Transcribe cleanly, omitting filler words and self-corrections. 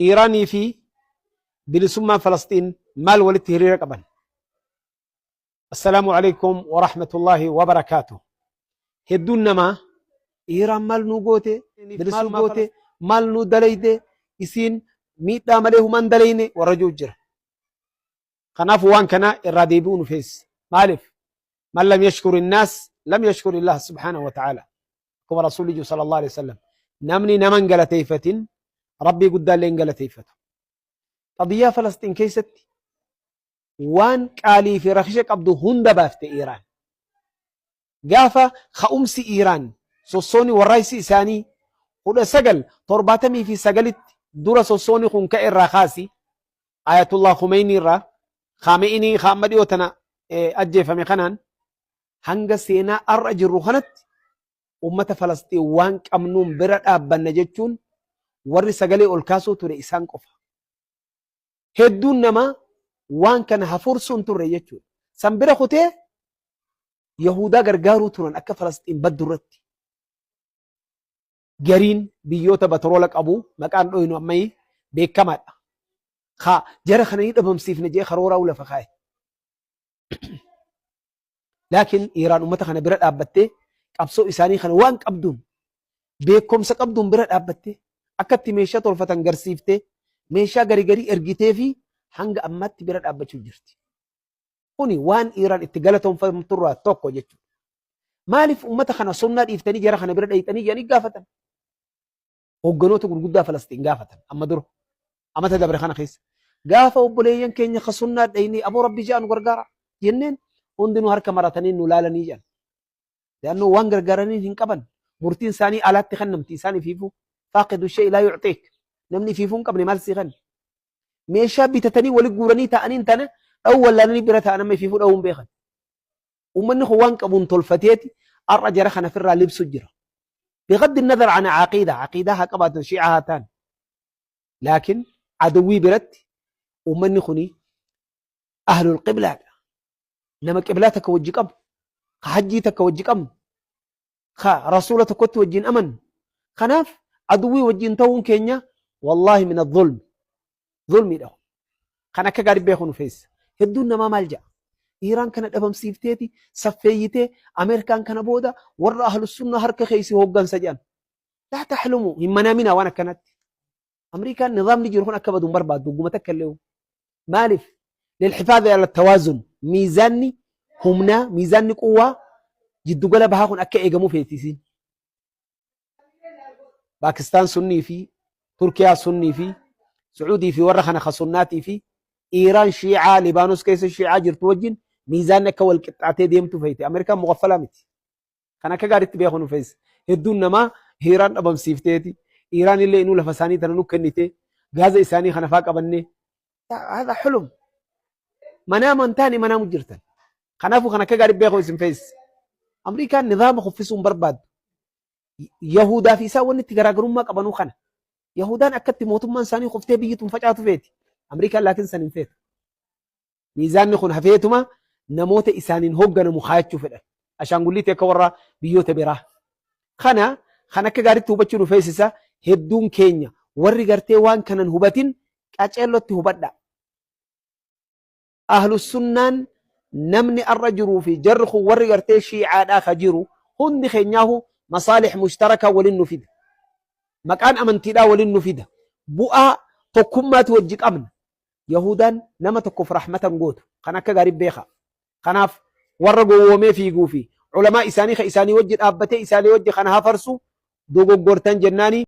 Iiraanii fi bilisummaan Falasxiin maal walitti hiriira qaban? Assalaamu alaikum wa rahmatullahi wa barakaatuh. Hedduun namaa Iiraan maal nuu goote, maal goote, maal nuu dalayde, isiin miidhaa malee humaan dalayne warra jiru jira. Kanaaf waan kana irraa deebi'uu nu feesisa. Maaliif? Man lam yashkur innaas lam yashkur illah subhaanahu wa ta'ala. Akkuma Rasuulli jiru sallallahu alaihi wasallam. Namni nama hin galateeffatin Rabbii guddaallee hin galateeffatu. Qadiyyaa Falasxiin keessatti waan qaalii fi rakisha qabdu hunda baafte Iiraan. Gaafa ka'umsi Iiraan sossooni warraaysi isaanii 1979tti dura sossooni kun ka'e irraa kaasi Ayatullah Khumeenii irraa Khaame'inii ka amma dhiyoo tana ajjeefame kanaan hanga seenaa har'a jirru kanatti ummata Falasxiin waan qabnuun bira dhaabbanna jechuun warri sagalee ol kaasuu ture isaan qofa. Hedduun namaa waan kana hafuursuu hin turre jechuudha. San bira kutee Yahudaa gargaaruu turan akka Falasxiin baddu irratti. Gariin biyyoota batroola qabu maqaan dhoynu ammayii beekamaadha. Ka jara kana ni dhabamsiifna jee karooraa lafa kaa'e. Laakiin Iiraan ummata kana bira dhaabbattee qabsoo isaanii kana waan qabduun beekumsa qabduun bira dhaabbattee akka itti meeshaa tolfatan garsiiftee meeshaa garii garii ergitee fi hanga ammaatti bira dhaabbachuu jirti. Kuni waan Iiraan itti galatoomfamturraa tokko jechuudha. Maaliif ummata kana sunnaa dhiiftanii jara kana bira dhayxanii jedhanii gaafatan? Hoogganoota gurguddaa Falastiin gaafatan amma dura. Amata dabre kana keessa. Gaafa obboleeyyan keenya ka sunnaa dhaynee aboo rabbi ja'a nu gargaara jenneen hundinuu harka maratanii nu laalanii jedhan. Leannoo waan gargaaraniin hin qaban. Murtiin isaanii alaatti kennamti isaan ifiifuu. Faaqidu shay'i laa yu'xiik. Namni ifiifuu hin qabne maal sii kenna? Meeshaa bitatanii wali guuranii ta'aniin tana dha'uu wallaalanii bira ta'an amma ifiifuu dha'uu hin beekan. Uummanni kun waan qabuun tolfateeti har'a jara kana ofirraa libsu jira. Biqaddi nazar ana aqiida aqiidaa haa qabaatan shii'aa haa ta'an. Laakiin aduwwii biratti uummanni kuni ahlul qiblaadha. Nama qiblaa takka wajji qabu, ka hajjii takka wajji qabnu, ka rasuula tokkotti wajjin amannu. Kanaaf aduwwii wajjin ta'uun keenya wallaahi min adh-dhulm. Zulmiidha. Kan akka gaarii beeku nu feessa. Hedduun namaa maal jedha? Iiraan kana dhabamsiifteeti saffeeyyitee Ameerikaan kana booda warra ahlus sunnaa harka keessi hooggansa jedhan. Laa taxlumu hin manaaminaa waan akkanatti. Ameerikaan nizaamni jiru kun akka badu hin barbaaddu guma takka illee. Maaliif? Lilxifaadhi ala tawaazun miizaanni humnaa miizaanni quwwaa jiddugala bahaa kun akka eegamu feeti isiin. Paakistaan sunnii fi Turkiyaa sunnii fi Sucuudii fi warra kana ka sunnaatii fi Iiraan shiicaa Libaanos keessa shiicaa jirtu wajjin miizaanni akka wal qixxaatee deemtu feeti. Ameerikaan muqaffalaa miti. Kan akka gaariitti beeku nu feessa. Hedduun namaa Iiraan dhabamsiifteeti. Iiraan illee inuu lafa isaanii tana nu kennite. Gaaza isaanii kana faa qabannee. Haadha xulum. Manaama hin taane manaamu jirtan. Kanaafuu kan akka gaarii beeku isin feessa. Ameerikaan nizaama kuffisuu hin barbaaddu. Yahudaa fi isaan wanni itti garaagarummaa qabanuu kana. Yahudaan akkatti mootummaan isaanii kuftee biyyi tun facaatu feeti. Ameerikaan laakiin san hin feetu. Miizaanni kun hafeetuma namoota isaaniin hoogganamu kaayachuu fedhan. Ashaangulliitii akka warra biyyoota biraa. Kana kan akka gaariitti hubachuu nu feesisa hedduun keenya warri gartee waan kanan hubatin qaceellotti hubadha. Ahlussunnaan namni arra jiruu fi jarri kun warri gartee shiicaadhaa ka jiru hundi keenyaahu masaalih mushtarakaa waliin nu fida. Maqaan amantiidhaa waliin nu fida. Bu'aa tokkummaati wajji qabna. Yahudaan nama tokkoof rahmata hin gootu. Kan akka gaarii beekaa. Kanaaf warra gowwoomee fiiguu fi ulamaa isaanii ka isaanii wajji dhaabbatee isaanii wajji kana hafarsu dogoggortan jennaani.